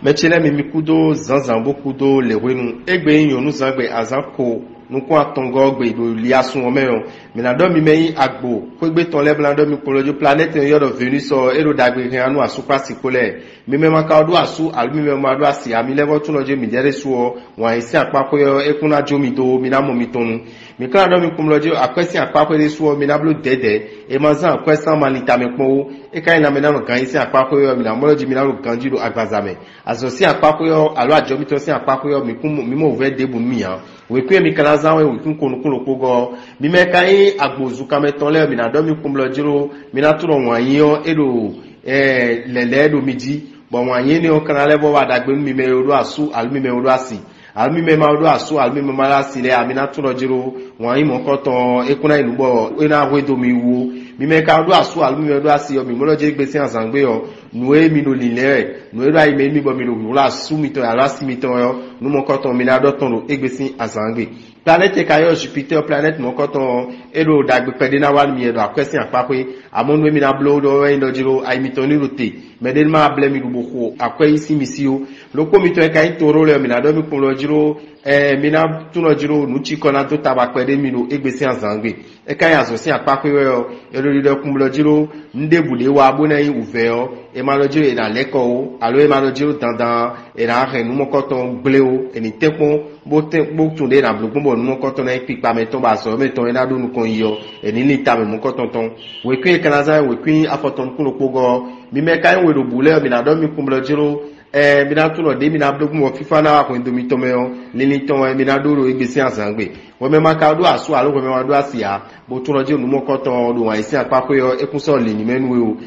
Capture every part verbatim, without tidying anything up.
Mɛ ce lɛ́ɛ mi, mi kúdó zǎnzǎn bó kúdó lěhwenu. Égbé nyí nyɔ̌nuzǎngbe azǎn ko nukún atɔngɔ́ gbe ɖo liasun ɔ́ mɛ ɔ́, mǐ ná ɖɔ mi mɛ nyí agbo xwégbé tɔn lɛ́ɛ bó ná ɖɔ mi kplɔ́n jó. Planɛ́ti e ylɔ́ ɖɔ Venus ɔ́, é ɖo ɖagbe hɛn wá nú asú kpó asi kpó lɛ́ɛ. Mi mɛ ma ka ɖó asú, alo mi mɛ ma ɖó asi ǎ, mi lɛ́ vɔ́ tunɔ jó midɛɛ ɖésú ɔ́, wǎn yí sín akpá xwé ɔ́, é kún ná jó mi dó, mi ná mɔ mitɔn nu. Mi ka ná ɖɔ mi kplɔ́n jó akwɛ́ sín akpá xwé ɖésú ɔ́, mi ná bló dɛ̌dɛ̌. È ma zán akwɛ́ sín ama lin tamɛ kpɔ́n ó. É ka nyí lanmɛ ná nɔ gǎn yí sín akpá xwé ɔ́, mi ná mɔ ɖɔ jí mi ná ɖo ganjí ɖo agbaza mɛ. Azɔ̌ sín akpáxwé ɔ́, alo ajɔ mitɔn sín akpáxwé ɔ́, mǐ kún mǐ mɔ wǔvɛ́ ɖěbǔ nú mì ǎ. Wěkwín e mi ka ná zán wɛ wěkwín ko nukún ɖokpó gɔ́ ɔ́, mi mɛ ka nyí agbo zunkanmɛ tɔn lɛ́ɛ ɔ́, mǐ ná ɖɔ mi kpɔ́n blɔ́ jló, mi ná tunɔ wǎn yí ɔ́, é ɖo lɛ̌lɛ́ ɖo mi jí, bɔ wǎn yí énɛ́ ɔ́ ka ná lɛ́ vɔ wá ɖagbe nú mi mɛ e ɖó asú, alo mi mɛ e ɖó asi, alo mi mɛ ma ɖó asú, alo mi mɛ ma ɖó asi lɛ́ɛ ǎ, mi ná tunɔ jló. Wǎn yí mɔ̌kɔtɔn ɔ́, é kún ná nyí nǔ bɔ é ná hwedó mi wú ó. Mi mɛ ka ɖó asú, alo mi mɛ ɖó asi ɔ́, mǐ mɔ ɖɔ jɛ́n gbé sín azǎngbe ɔ́, nǔ e mi ɖo lǐnlɛ́n wɛ, nǔ e ɖo ayi mɛ nú mi bɔ mi ɖo wǐwlá asú mitɔn alo asi mitɔn wɛ ɔ́, nǔ mɔ̌kɔtɔn mi ná ɖɔ tɔn ɖo égbé sín azǎngbe. Planɛ́ti e ka ylɔ́ Jupitɛ́ɛ, planɛ́ti mɔ̌kɔtɔn ɔ́, é ɖo ɖagbe kpɛɖé ná wá nú mi wɛ ɖo akwɛ́ sín akpáxwé. Amɔ̌ nú e mi ná bló ɖɔ wɛ nyí ɖɔ jló ayi mitɔn ní ɖo te, mɛɖé ní ma blɛ́ mi ɖu bó xo akwɛ́ yí sín mi sí ó. Ɖokpó mitɔn e ka nyí Toró lɛ́ɛ ɔ́, mi ná ɖɔ mi kpɔ́n ɖɔ jló, ɛ mi ná tunɔ jló nǔ cikɔ ná dó taba kpɛɖé mi ɖo égbé sín azǎngbe. É ka nyí azɔ̌ sín akpáxwé wɛ ɔ́, è ɖo ɖiɖɔ kún blɔ́ jló nǔ ɖěbǔ ɖé wa bó ná nyí wǔvɛ́ ɔ́, è ma ɖɔ jló è nǎ lɛ́ kɔ ó, alo è ma ɖɔ jló dandan è nǎ hɛn nǔ mɔkɔtɔn gblé ó. È nǐ tɛ́nkpɔ́n bó tɛ́n bó tunwun ɖě è nǎ bló gbɔn bɔ nǔ mɔkɔtɔn ná nyí kpikpa mɛtɔn bɔ azɔ̌ mɛtɔn e ná ɖó nukɔn yi ɔ́, è nǐ lin tamɛ mɔkɔtɔn tɔn. Wěkwín e ka ná zán wěkwín afɔtɔn nukún ɖokpó gɔ́ ɔ́, mi mɛ ka nyí we ɖo bǔ lɛ́ɛ ɔ́, mi ná ɖɔ mi kún blɔ́ jló. Ɛɛ, mi ná tunɔ ɖě mi ná bló gbɔn bɔ fífá ná wá hwɛndo mitɔn mɛ ɔ́, linlin tɔn wɛ mi ná ɖó ɖo égbé sín azǎngbe. Hwɛmɛ ma ka ɖó asú alo hwɛmɛ ma ɖó asi ǎ, bó tunɔ jí nǔ mɔkɔtɔn ɔ́ ɖo wǎn yí sín akpáxwé ɔ́, é kún sɔ́ lǐ ní mɛ nú we o.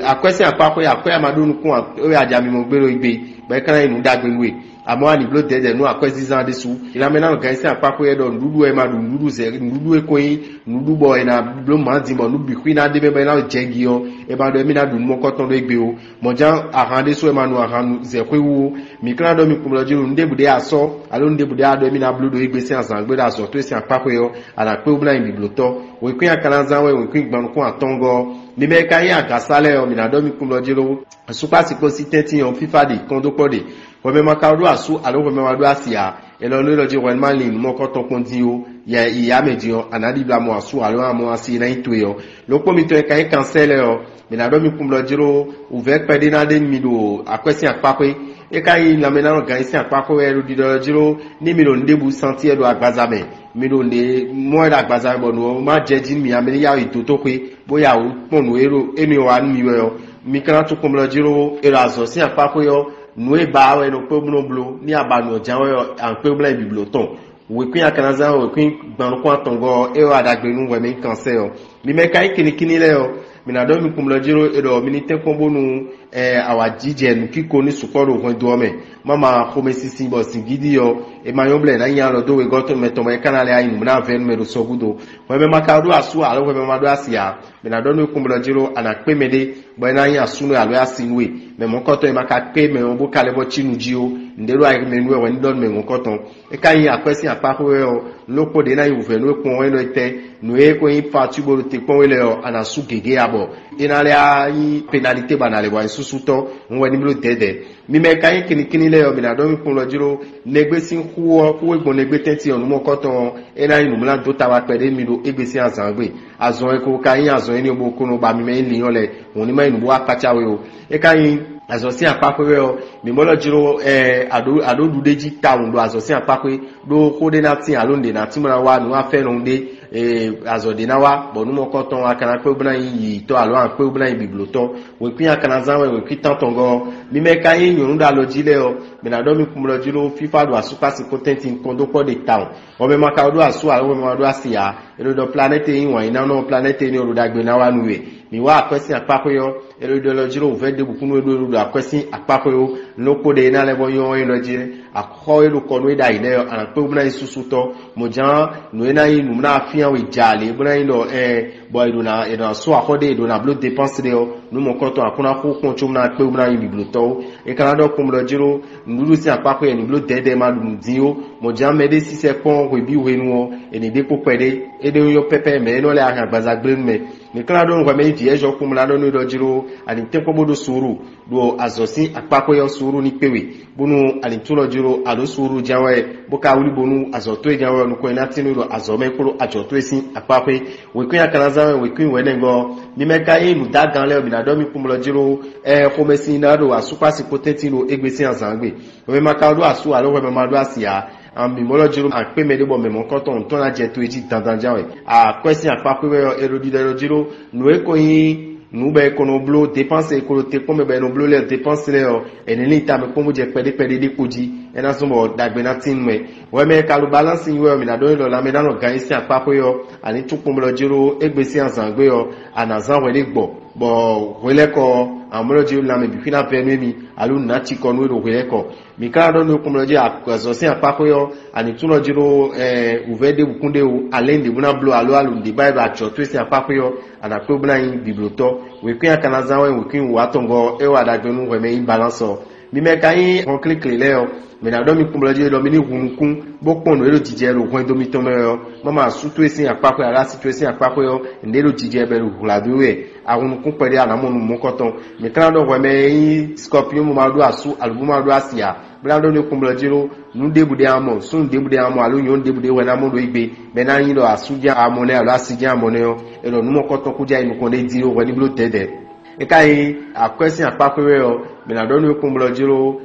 Akwɛ́ sín akpáxwé, akwɛ́ e a ma ɖó nukún ɔ́, é wɛ a ja mi mɔ gbé ɖo égbé, bɔ é ka ná nyí nǔ ɖagbe nú we. Amɔ̌ a nǐ bló dɛ̌dɛ̌ nú akwɛ́zínzán ɖésú. Lanmɛ ná nɔ gǎn yí sín akpáxwé ɔ́ ɖɔ nǔɖuɖu wɛ è ma ɖu, nǔɖuɖu zɛ nǔɖuɖu e ko nyí nǔɖuɖu bɔ è nǎ bló mǎ din bɔ nǔ bǐ xwí ná ɖ'é mɛ bɔ é ná jɛ gi ɔ́, è ma ɖɔ émí ná ɖu nǔ mɔkɔtɔn ɖó égbé ó. Mɔ̌ ján ahan ɖésú wɛ ma nu ahan nu zɛ xwé wú ó. Mǐ ka ná ɖɔ mi kplɔ́n jí ɖo nǔ ɖěbǔ ɖé a sɔ́, alo nǔ ɖěbǔ ɖé a ɖɔ émí ná bló ɖo égbé sín azǎn gbe ɖo azɔ̌ towe sín akpáxwé ɔ́, a nǎ kpé wú bó ná nyí biblǒtɔ́. Wěkwín a ka ná zán wɛ wěkwín gbannukún atɔ́ɔ́ngɔ́ ɔ́. Mi mɛ e ka nyí agǎsá lɛ́ɛ ɔ́, mǐ ná ɖɔ mi kplɔ́n jí ɖó asúkpási kpó sí tɛ́ntin ɔ́, fífá ɖe, kɔn dó kpɔ́ ɖe. Hwɛmɛ ma ka ɖó asú alo hwɛmɛ ma ɖó asi ǎ. È nɔ nú élɔ́ jí hwɛ nú má lin nǔ mɔkɔ́tɔn kpɔ́n dín ó. Yɛ yi yá mɛ din ɔ́, a nǎ ɖi blamɔ asú alo amɔ asi e ná nyí towe ɔ́. Lǒkpó mitɔn e ka nyí kansɛ́ lɛ́ɛ ɔ́, mǐ ná ɖɔ mi kún blɔ́ jló wǔvɛ́ kpɛɖé ná ɖe mi ɖo akwɛ́ sín akpáxwé. É ka nyí lanmɛnánɔgán e sín akpáxwé wɛ é ɖo ɖiɖɔ jló ní mi ɖo nǔɖébǔ santi wɛ ɖo agbaza mɛ. Mi ɖo nǔɖé mɔ wɛ ɖo agbaza mɛ bɔ nǔ ɔ́ má jɛ jí nú mi ǎ, mi ní yá yi dotóxwé, bó yá wǔ kpɔ́n nǔ e ɖo énɛ́ wa nú mi wɛ ɔ́. Mi ka ná tún kún blɔ́ jló è ɖo azɔ̌ sín akpáxwé ɔ́, nǔ e ba wɛ è nɔ kpé bó nɔ bló ní a ba nǔ ɔ́ ján wɛ ɔ́, a nɔ kpé bó ná yi biblǒ tɔn. Wěkwín a ka ná zán wěkwín gban nukún atɔngɔ́ ɔ́, é wɛ a ɖagbe nú hwɛ mɛ nyí kansɛ́ ɔ́. Mi mɛ ka nyí kinnikínní lɛ́ɛ ɔ́, mi ná ɖɔ mi kún blɔ́ jló è ɖɔ mi ní tɛ́nkpɔ́n bónú awǎjijɛ nǔkíko ní sukpɔ́ ɖo hwɛndo ɔ́ mɛ. Má ma xomɛsinsin bɔ zǐngídi ɔ́, è ma nyɔ́ blɛ́ è nǎ nyi alɔ dó wegɔ́ tɔn mɛ tɔn bɔ é ka ná lɛ́ wá nyi nǔ ná vɛ́ nú mɛ ɖo sɔ́ gúdo. Hwɛ mɛ ma ka ɖó asú alo hwɛ mɛ ma ɖó asi ǎ, mi ná ɖɔ nú kún blɔ́ jló a nǎ kpé mɛɖé bɔ é ná nyí asú nú we alo asi nú we. Mɛ mɔ̌kɔtɔn e ma ka kpé mɛ ɔ́ bó ka lɛ́ vɔ́ cí nu jí ó, nǔɖé ɖo ayi mɛ nú wɛ hwɛ ní ɖɔ nú mɛ mɔ̌kɔtɔn. É ka nyí akwɛ́ sín akpáxwé wɛ ɔ́, nú lókpó ɖě ná nyí wǔvɛ́ nú we kpɔ́n é nɔ tɛ́, nǔ e ko nyí facu bó ɖo te kpɔ́n we lɛ́ɛ ɔ́, a nǎ sú gěgé ǎ bɔ é ná lɛ́ á nyí penalité bɔ a nǎ lɛ́ wá nyí súsútɔ́, un wɛ ní bló dɛ̌dɛ̌. Mi mɛ e ka nyí kinnikínní lɛ́ɛ ɔ́, mi ná ɖɔ mi kplɔ́n jló nɛgbé sín xú ɔ́, xú e gbɔn nɛgbé tɛ́ntin ɔ́ nú mɔkɔ́tɔn ɔ́, é ná nyí nǔmlá dó ta wá kpɛɖé mi ɖo égbé sín azǎn gbe. Azɔn e ko ka nyí azɔn énɛ́ ɔ́ bó ko nɔ ba mi mɛ nyí linnyɔ́ lɛ́ɛ, hǔn ní ma nyí nǔ bó wá kpácá we ó. É ka nyí azɔ̌ sín akpáxwé wɛ ɔ́, mǐ mɔ lɔ jló ɛ aɖǒ aɖǒ ɖuɖé jí tawun ɖo azɔ̌ sín akpáxwé, ɖó xó ɖé ná tín alo nǔɖé ná tín bó ná wá nǔ afɛ́nɔ ɖé, azɔ̌ ɖé ná wá, bɔ nú mɔkɔ́tɔn a ka ná kpé bó ná nyí yiyǐtɔ́ alo a kpé bó ná nyí biblǒtɔ́. Wěkwín a ka ná zán wɛ wěkwín tántɔngɔ́ ɔ́. Mi mɛ ka nyí nyɔ̌nu ɖo alɔ jí lɛ́ɛ ɔ́, mǐ ná ɖɔ mi kún blɔ́ jí ɖó fífá ɖo asúkpási kpó tɛ́ntin kɔn dó kpɔ́ ɖe tawun. Bɔ mɛ ma ka ɖó asú alo mɛ ma ɖó asi ǎ, è ɖo ɖɔ planɛ́ti e nyí wǎnyínánɔ planɛ́ti énɛ́ ɔ́ ɖo ɖagbe ná wá nú we. Mǐ wá akwɛ́ sín akpáxwé ɔ́, è ɖo ɖɔ lɔ jló wǔvɛ́ ɖěbǔ kún nú é ɖó ɖo akwɛ́ sín akpáxwé ó. Nú lókpó ɖé e ná lɛ́ vɔ́ nyɔ́ é lɔ jí axɔ́ e ɖo kɔ nú é ɖ'ayǐ lɛ́ɛ ɔ́, a nǎ kpé bó ná nyí súsútɔ́. Mɔ̌ ján nǔ e ná nyí nǔ ná fyán we jǎ lě bó ná nyí ɖɔ ɛ Bɔ è ɖo ná è ɖo ná sú axɔ ɖé, è ɖo ná bló dépense ɖé ɔ́, nú mɔ̌kɔtɔn aklúnɔ ná xo kpɔ́n có ná kpé wú ná nyí biblotɔ́ ó. È ka ná ɖɔ kpɔ́n ɖɔ jló nǔɖuɖu sín akpá xwé, è ní bló dɛ̌dɛ̌ ma ɖu nǔ dín ó. Mɔ̌ jɛ́n mɛ ɖé sísɛ kpɔ́n hwebǐ hwenu ɔ́, è nǐ ɖe kpó kpɛɖé. É ɖé nyɔ́ pɛ́pɛ́ mɛ élɔ́ lɛ́ɛ a hɛn agbaza gblé nú mɛ. Mǐ ka ná ɖɔ nú hwɛ mɛ nyí vǐ Ɛ́zhɔ́ kpɔ́n bó ná ɖɔ nú é ɖɔ jló, a nǐ tɛ́nkpɔ́n bó ɖó suúlu, ɖo azɔ̌ sín akpá xwé ɔ́ suúlu ní kpé we, bónú a nǐ tunwun ɖɔ jló a ɖǒ suúlu ján wɛ, bó ka wlí bónú azɔ̌ towe ján wɛ ɔ́, nukɔn e ná tín nú we ɖo azɔ̌ mɛ kpódó ajɔ̌ towe sín akpá xwé. Wěkwín akanazán wɛ wěkwín wɛ̌nɛgɔ́ ɔ́, mi mɛ ka nyí nǔdágan lɛ́ɛ ɔ́, mǐ ná ɖɔ mi kpɔ́n bɔ jí ɖó ɛ xomɛsin ná ɖo asúkpási kpó tɛ́ntin ɖo égbé sín azǎn gbe. Hwemɛ ma ka ɖó asú alo hwemɛ ma ɖó asi ǎ, an mǐ mɔ lɔ jí ɖó akpé mɛ ɖé bɔ mɛ mɔ̌kɔtɔn tɔn ná jɛ to e jí dandan ján wɛ. Akwɛ́ sín akpá xwé wɛ ɔ́, è ɖo ɖiɖɔ ɖɔ jí ɖó nǔ e ko nyí nǔ bɔ è ko nɔ bló dépánse e ko ɖo te kpɔ́n mɛ bɔ è nɔ bló lɛ́ɛ dépánse lɛ́ɛ ɔ́, è nǐ lin tamɛ kpɔ́n bó jɛ kpɛɖé kpɛɖé ɖé kpo jí, é ná zɔ́n bɔ ɖagbe ná tín nú mɛ. Hwɛ mɛ e ka ɖo balansi nyi wɛ ɔ́, mǐ ná ɖɔ nyi ɖɔ lanmɛ ná nɔ gǎn nyi sín akpá xwé ɔ́, a ní tún kpɔ́n bɔ lɔ jí ɖó égbé sín azǎn gbe ɔ́, a nǎ zán hwɛ ɖé gbɔ, bɔ hwelɛ́kɔ ɔ́, amlɔ jí lanmɛ bǐ xwí ná vɛ́ nú émí, alo nǔ ná cikɔ nú é ɖo hwelɛ́kɔ. Mǐ ka ná ɖɔ nú é kpɔ́n bɔ lɔ jí azɔ̌ sín akpá xwé ɔ́, a nǐ tún lɔ jí ɖó wǔvɛ́ ɖěbǔ kún ɖé o, alɛ̌n ɖě bó ná bló alo alu ɖě ba yi ɖo ajɔ̌ towe sín akpá xwé ɔ́, a nǎ kpé bó ná nyí biblotɔ́. Wěkwín akanazán wɛ wěkwín wǔwatɔngɔ́ ɔ́, é wa ɖagbe nú hwɛ mɛ nyí balánsɔ. Mi mɛ ka nyí hɔnkéklě lɛ́ɛ ɔ́, mǐ ná ɖɔ mi kpɔ́n bɔ lɔ jí ɖɔ mi ní hun nukún, bó kpɔ́n nǔ e ɖo jijɛ ɖo hwɛndo mitɔn mɛ ɔ́, má ma asú towe sín akpá xwé alo asi towe sín akpá xwé ɔ́, nǔɖé ɖo jijɛ bɔ è ɖo hwlǎ dó wɛ. A hun nukún kpɛɖé a nǎ mɔ nú mɔ̌kɔtɔn. Mǐ ka ná ɖɔ hwɛ mɛ e nyí skɔpiɔ́n bó ma ɖó asú alo bó ma ɖó asi ǎ, bó ná ɖɔ nú é kpɔ́n bɔ lɔ jí ɖó nǔ ɖěbǔ ɖé a mɔ, súnnu ɖěbǔ ɖé a mɔ alo nyɔ̌nu ɖěbǔ ɖé hwɛ ná mɔ ɖo égbé, bɔ é ná nyí ɖɔ asú jɛ́n a mɔ nɛ́ alo asi jɛ́n a mɔ nɛ́ ɔ́, è ɖɔ nǔ mɔ̌kɔtɔn kú jɛ nukɔn ɖé dín ɖó hwɛ ní bló dɛ̌dɛ̌. É ka nyí akwɛ́ sín akpá xwé wɛ ɔ́, mǐ ná ɖɔ nú é kpɔ́n bɔ lɔ jí ɖó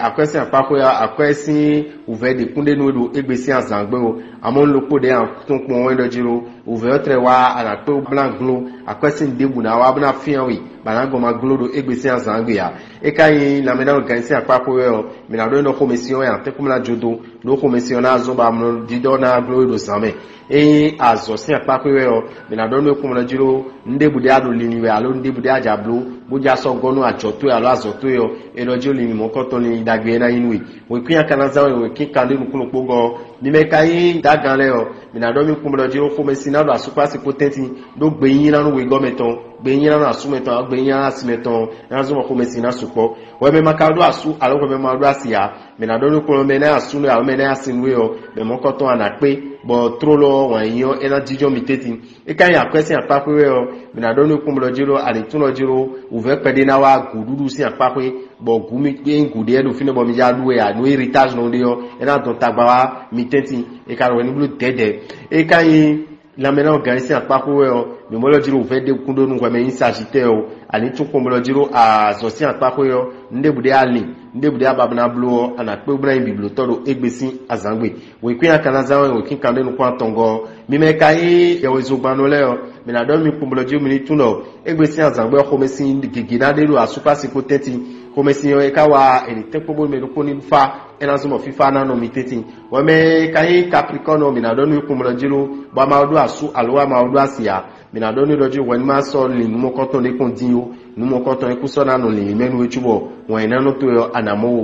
akwɛ́ sín akpá xwé ɔ́, akwɛ́ sín wǔvɛ́ ɖě kún ɖé nú é ɖo égbé sín azǎn gbe o. Amɔ̌ un ɖokpó ɖě a tɔn kpɔ́n wɛn ɖɔ jí ɖó wǔvɛ́ ɔ́ tlɛ wá a nǎ kpé bó ná gló, akwɛ́ sín ɖěbǔ ná wá bó ná fyán we, bɔ a nǎ gɔn ma gló ɖo égbé sín azǎn gbe ǎ. É ka nyí lanmɛ ná ɖo gǎn sín akpá xwé wɛ ɔ́, mǐ ná ɖɔ nú xomɛsin ɔ́ wɛ a tɛ́nkpɔ́n ná jó dó, ɖó xomɛsin ɔ́ ná zɔ́n bɔ amlɔ ɖiɖɔ ná gló we ɖo zǎn mɛ. Ényí azɔ̌ sín akpá xwé wɛ ɔ́, mǐ ná ɖɔ nú é kpɔ́n bɔ lɔ jí ɖó nǔɖěbǔ ɖé a ɖo linlin wɛ alo nǔɖěbǔ ɖé a jǎ bló, bó jɛ asɔgɔ́ nú ajɔ̌ towe alo azɔ̌ towe ɔ́, é nɔ jí linlin mɔ̌kɔtɔn linlin ɖagbe e ná nyí nú we. Wěkwín akanazán wɛ wěkwín kan ɖé nukúnnú kpó gɔ́ ɔ́, mi mɛ ka nyí dǎgan lɛ́ɛ ɔ́, mǐ ná ɖɔ mì kpɔ́n bɔ lɔ jí ɖó xomɛsin ná ɖo asúkpási kpó tɛ́ntin, ɖó gbe nyínyá nú wegɔ́ mɛtɔn, gbe nyínyá nú asú mɛtɔn, gbe nyínyá nú asi mɛtɔn, é ná zɔ́n bɔ xomɛsin ná sukpɔ́. Hwɛ mɛ ma ka ɖó asú alo hwɛ mɛ ma ɖó asi ǎ, mǐ ná ɖɔ nú kplɔ́n mɛ ná asú nú we alo mɛ ná asi nú we ɔ́, mɛ mɔ̌kɔtɔn a nǎ kpé, bɔ tlóló ɔ́ wǎn yíyí ɔ́ é ná jínjɔ́n mi tɛ́ntin. É ka nyí akwɛ́ sín akpá xwé wɛ ɔ́, mǐ ná ɖɔ nú kpɔ́n bɔ lɔ jí ɖó a nǐ tunwun lɔ jí ɖó wǔvɛ́ kpɛɖé ná wá gǔɖúɖu sín akpá xwé, bɔ gǔ mi e nyí gǔ ɖé wɛ ɖo fínɛ́ bɔ mi já ɖu wɛ ǎ, nú héritage nɔ ɖe ɔ́, é ná dɔn tagba wá mi tɛ́ntin. È ka ɖo hwɛ ní bló dɛ̌dɛ̌. É ka nyí lanmɛ ná gǎn sín akpá xwé wɛ ɔ́, mǐ mɔ lɔ jí ɖó wǔvɛ́ ɖé kún ɖó nú hwɛ mɛ nyí sagittɛ́ ɔ́, a nǐ tunwun kpɔ́n bɔ lɔ jí ɖó azɔ̌ sín akpá xwé ɔ́, nǔɖěbǔ ɖé a lin, nǔɖěbǔ ɖé a ba bó ná bló ɔ́, a nǎ kpé bó ná nyí biblotɔ́ ɖo égbé sín azǎngbe. Wěkwín akanazán wɛ wěkwín kan ɖé nukún atɔngɔ́ ɔ́, mi mɛ ka nyí yɛhwezogbannɔ lɛ́ɛ ɔ́, mǐ ná ɖɔ mi kpɔ́n bɔ lɔ jí mi ní tunwun ɖɔ égbé sín azǎngbe ɔ́ xomɛ sín gěgé ná ɖé ɖo asúkpási kpó tɛ́ntin. Xomɛ sín ɔ́, é ka wá è nǐ tɛ́nkpɔ́n bónú mɛ ɖokpó ní fá, é ná zɔ́n bɔ fífá ná nɔ mi tɛ́ntin. Hwɛ mɛ ka nyí Capricorne ɔ́, mǐ ná ɖɔ nú mi kpɔ́n bɔ lɔ jí ɖó, bɔ a ma ɖó asú alo a ma ɖó asi ǎ. Mǐ ná ɖɔ nú ɖɔ jí hwɛ ní ma sɔ́ lin nǔ mɔkɔ́tɔn ɖé kpɔ́n dín ó, nǔ mɔkɔ́tɔn é kú sɔ́ ná nɔ lǐnlín mɛ nú we cóbɔ wǎn e ná nɔ towe ɔ́, a nǎ mɔ ó.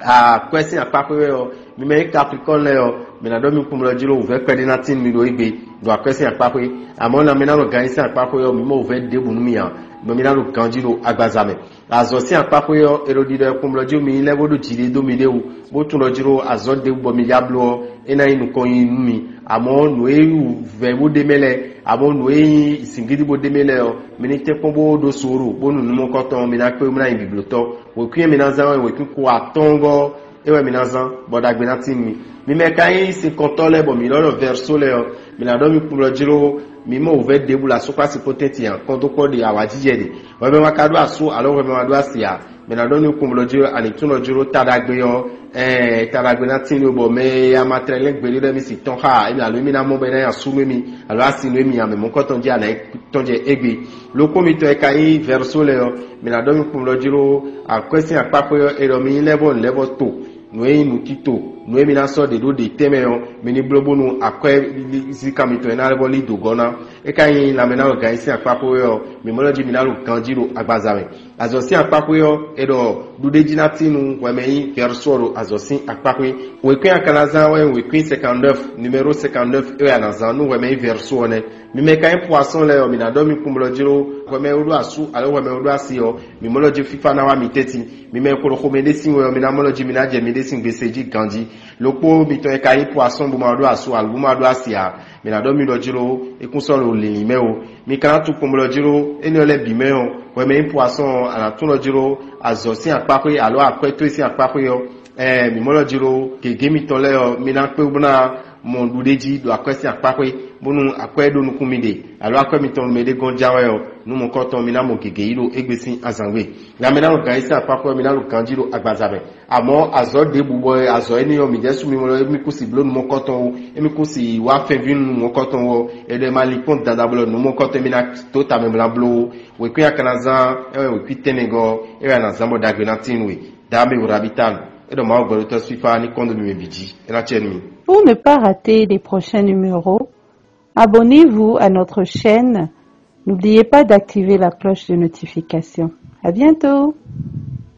Akwɛ́ sín akpá xwé wɛ ɔ́, mi mɛ nyí Capricorne lɛ́ɛ ɔ́, mǐ ná ɖɔ mi kpɔ́n bɔ lɔ jí ɖó wǔvɛ́ kpɛɖé ná tín nú mi ɖo égbé ɖo akwɛ́ sín akpá xwé. Amɔ̌, lanmɛ ná nɔ gǎn nyi sín akpá xwé ɔ́, mi mɔ wǔvɛ́ ɖěbǔ nú mi ǎ, bɔ mi ná ɖo ganjí ɖo agbaza mɛ. Azɔ̌ sín akpá xwé ɔ́, è ɖo ɖiɖɔ kpɔ́n bɔ lɔ jí mi lɛ́ bó ɖó jǐɖé dó miɖée wú, bó tunwun ɖɔ jí ɖó azɔ̌ ɖěbǔ bɔ mi jɛ bló ɔ́, é ná nyí nukɔn nyi nú mi. Amɔ̌, nǔ e wú vɛ̌ bó ɖ'é mɛ lɛ́ɛ, amɔ̌ nǔ e nyí zǐngídi bó ɖ'é mɛ lɛ́ɛ ɔ́, mi ní tɛ́nkpɔ́n bó ɖó suúlu, bónú nǔ mɔkɔtɔn mi ná kpé bó ná nyí biblotɔ́. Wěkwín e mi ná zán wɛ wěkwín ko atɔ́ɔ́ngɔ́ ɔ́, é wɛ mi ná zán, bɔ ɖagbe ná tín nú mi. Mi mɛ ka nyí sinkɔntɔ́ lɛ́ɛ bɔ mǐ ɖɔ ɖɔ vɛ̌rsó lɛ́ɛ ɔ́, mǐ ná ɖɔ mi kplɔ́ jló, mǐ mɔ wǔvɛ́ ɖěbǔ le asúkpási kpó tɛ́ntin ǎ, kɔn dó kpɔ́ ɖe awǎjijɛ ɖe. Hwɛ mɛ ma ka ɖó asú alo hwɛ mɛ ma ɖó asi ǎ, mǐ ná ɖɔ nú kplɔ́ jló, a nǐ tún nɔ jló ta ɖagbe ɔ́, ɛɛ ta ɖagbe ná tín nú bɔ mɛ e amatlɛ lɛ́ gbeɖé lɛ́ɛ mi sin tɔn xá ǎ, alo émí ná mɔ bɔ é ná nyi asú nú émí, alo asi nú émí ǎ, mɛ mɔ̌kɔtɔn jí a nǎ tɔn jɛ égbé. Lokpó mitɔn e ka nyí vɛ̌rsó lɛ́ɛ ɔ́, mǐ ná ɖɔ mi kplɔ́ jló, akwɛ́ sín akpá xwé ɔ́, è ɖɔ mi nyí lɛ́vɔ́ nǔlɛ́vɔ́ to, nǔ e nyí nǔtito, Nǔ e mi ná sɔ́ ɖě ɖó ɖě tɛnmɛ ɔ́, mi ní bló bónú akwɛ́ zíkan mitɔn e ná lɛ́ vɔ lí dǒ gɔ́ ná. É ka nyí lanmɛnáwegán e sín akpákpó é ɔ́, mi mɔ lɔ jí mi ná ɖo ganjí ɖo agbaza mɛ. Azɔ̌ sín akpákpó ɔ́, è ɖɔ ɖuɖéjínátínú hwɛ mɛ nyí vɛ̌rsɔ ɖo azɔ̌ sín akpákpó. Wěkwín a ka ná zán wɛ nyí wěkwín cinquante-neuf, numéro cinquante-neuf é wɛ a nǎ zán nú hwɛ mɛ nyí vɛ̌rsɔ ɔ́ nɛ́. Mi mɛ ka nyí poisson lɛ́ɛ ɔ́, mi ná ɖɔ mi kún blɔ́ jló hwɛ mɛ e ɖó asú alo hwɛ mɛ e ɖó asi ɔ́, mi mɔ lɔ jí fífá ná wá mi tɛ́ntin. Mi mɛ e xo xomɛ ɖé sín wɛ ɔ́, mi ná mɔ lɔ jí mi ná jɛ mi ɖésín gbese jí ganjí. Lokpó mitɔn e ka nyí poisson bó ma ɖó asú alo bó ma ɖó asi ǎ, mi ná ɖɔ mi ɖɔ jló é kún sɔ́ ɖo lǐlǐn mɛ o. Mi ka ná tunwun kpɔnmlɔ jló énɛ́ lɛ́ɛ bǐ mɛ ɔ́, hwɛ mɛ nyí poisson ɔ́, a nǎ tunwun ɖɔ jló azɔ̌ sín akpáxwé alo akwɛ́ towe sín akpáxwé ɔ́, ɛɛ mǐ mɔ lɔ jló gěgé mitɔn lɛ́ɛ ɔ́, mi ná kpé bó ná mɔ ɖuɖéjí ɖo akwɛ́ sín akpáxwé, bónú akwɛ́ e ɖo nukún mi ɖe alo akwɛ́ mitɔn mɛ ɖé gɔ́n ján wɛ ɔ́, nú mɔ̌kɔtɔn mi ná mɔ gěgé yí ɖo égbé sín azǎngbe. Nya mi ná ɖo gǎn yí sín akpáxwé ɔ́, mi ná ɖo ganjí ɖo agbaza mɛ. Amɔ̌ azɔ̌ ɖěbǔ bɔ azɔ̌ énɛ́ ɔ́, mǐ ɖɛ́ sú mi mlɔ́ émí kú si bló nǔ mɔ̌kɔtɔn ó, émí kú si wá fɛ́nví nú nǔ mɔ̌kɔtɔn ó, è ɖɔ è ma lin kpɔ́n dandan bɔ nǔ mɔ̌kɔtɔn émí ná dó tamɛ mlá bló ó. Wěkwín a ka ná zán, é wɛ wěkwín tɛ́nnɛgɔ́ ɔ́, é wɛ a nǎ zán bɔ ɖagbe ná tín nú we. Dǎ mi Rabitanu, é ɖɔ Mawu gbɛɖótɔ́ sífá ní kɔn dó mi mɛ bǐ jí, é ná cɛ nú mi. Pour ne pas rater les prochains numéros, abonnez-vous à notre chaîne. N'oubliez pas d'activer la cloche de notification. À bientôt.